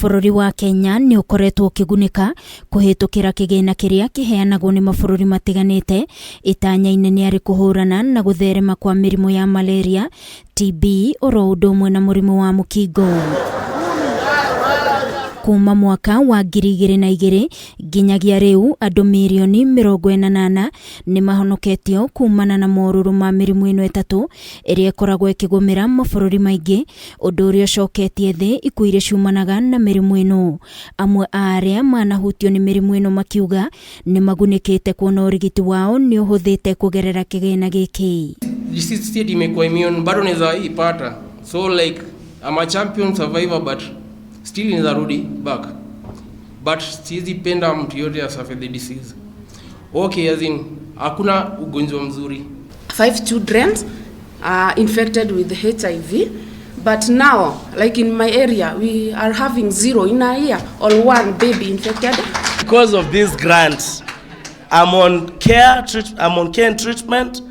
Bũrũri wa Kenya nĩ ũkoretwo ũkĩgunĩka kũhĩtũkĩra kĩgĩna kĩrĩa kĩheanagwo nĩ mabũrũri matiganĩte, itanya inene arĩ kũhũrana na gũtherema kwa mĩrimũ ya malaria, TB oro ũndũ ũmwe na mũrimũ wa mũkingo. Kuma mwaka wa 2002 nginyagia rĩu andũ mirioni 44 nĩ mahonoketio kumana na morũrũ ma mĩrimũ ĩno ĩtatũ ĩrĩa ĩkoragwo ĩkĩgũmĩra mabũrũri maingĩ, ũndũ ũrĩa ũcoketie thĩ ikuũ iria ciumanaga na mĩrimũ ĩno. Amwe a arĩa manahutio nĩ mĩrimũ ĩno makiuga nĩ magunĩkĩte kuona ũrigiti wao nĩ ũhũthĩte kũgerera kĩgĩna gĩkĩ. Disease state imekuwa immune, bado naweza ipata, so like I'm a champion survivor, but still inaweza rudi back, but siwezi penda mtu yote asuffer the disease. Okay, as in hakuna ugonjwa mzuri. 5 children are infected with HIV, but now, like in my area, we are having 0 in a year or 1 baby infected. Because of this grant, I'm on care, I'm on care and treatment.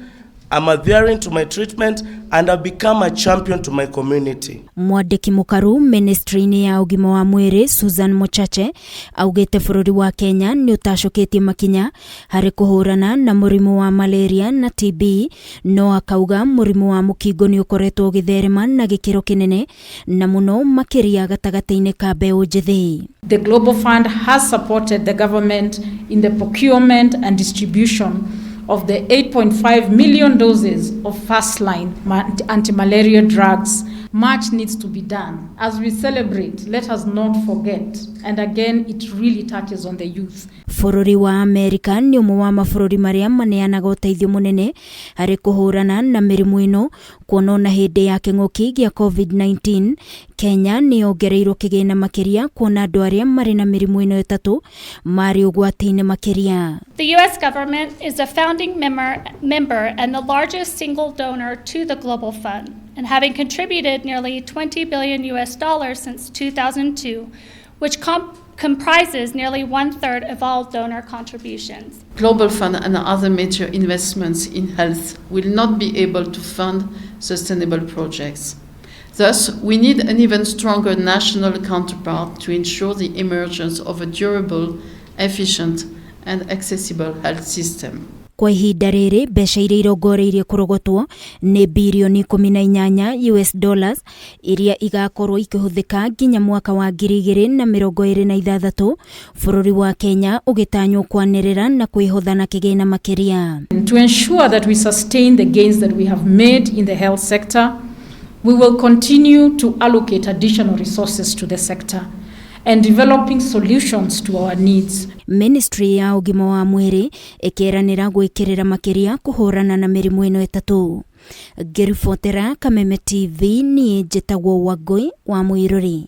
I'm adhering to my treatment and I've become a champion to my community. Mwandĩki mũkaru ministry-inĩ ya ũgima wa mwĩrĩ Susan Mochache augĩte bũrũri wa Kenya nĩ ũtacũkĩtie makinya harĩ kũhũrana na mũrimũ wa malaria na TB, no akauga mũrimũ wa mũkingo nĩ ũkoretwo ũgĩtherema na gĩkĩro kĩnene na mũno makĩria gatagatĩ-inĩ ka mbeũ njĩthĩ. The Global Fund has supported the government in the procurement and distribution of the 8.5 million doses of first-line anti-malaria drugs. Much needs to be done. As we celebrate, let us not forget, and again, it really touches on the youth. Bũrũri wa Amerika nĩ ũmwe wa mabũrũri marĩa maneanaga ũteithio mũnene harĩ kũhũrana na mĩrimũ ĩno, kuona ona hĩndĩ ya kĩng'ũki gĩa COVID-19 Kenya nĩ yongereirwo kĩgĩna makĩria kuona andũ arĩa marĩ na mĩrimũ ĩno ĩtatũ marĩ ũgwati-inĩ makĩria. The US government is a founding member and the largest single donor to the Global Fund, and having contributed nearly $20 billion US dollars since 2002, which comprises nearly 1/3 of all donor contributions. Global Fund and other major investments in health will not be able to fund sustainable projects. Thus, we need an even stronger national counterpart to ensure the emergence of a durable, efficient, and accessible health system. Kwa ihinda rĩrĩ mbeca iria irongoreirie kũrogotwo nĩ birioni 18 US dollars iria igakorwo ikĩhũthĩka nginya mwaka wa 2026, bũrũri wa Kenya ũgĩtanywo kwanĩrĩra na kwĩhotha na kĩgĩna makĩria. To ensure that we sustain the gains that we have made in the health sector, we will continue to allocate additional resources to the sector and developing solutions to our needs. Ministry ya ũgima wa mwĩrĩ ĩkĩranĩra gwĩkĩrĩra makĩria kũhũrana na mĩrimũ ĩno ĩtatũ. Ngĩribotera Kameme TV, niĩ njĩtagwo Wangũi wa Mũirũri.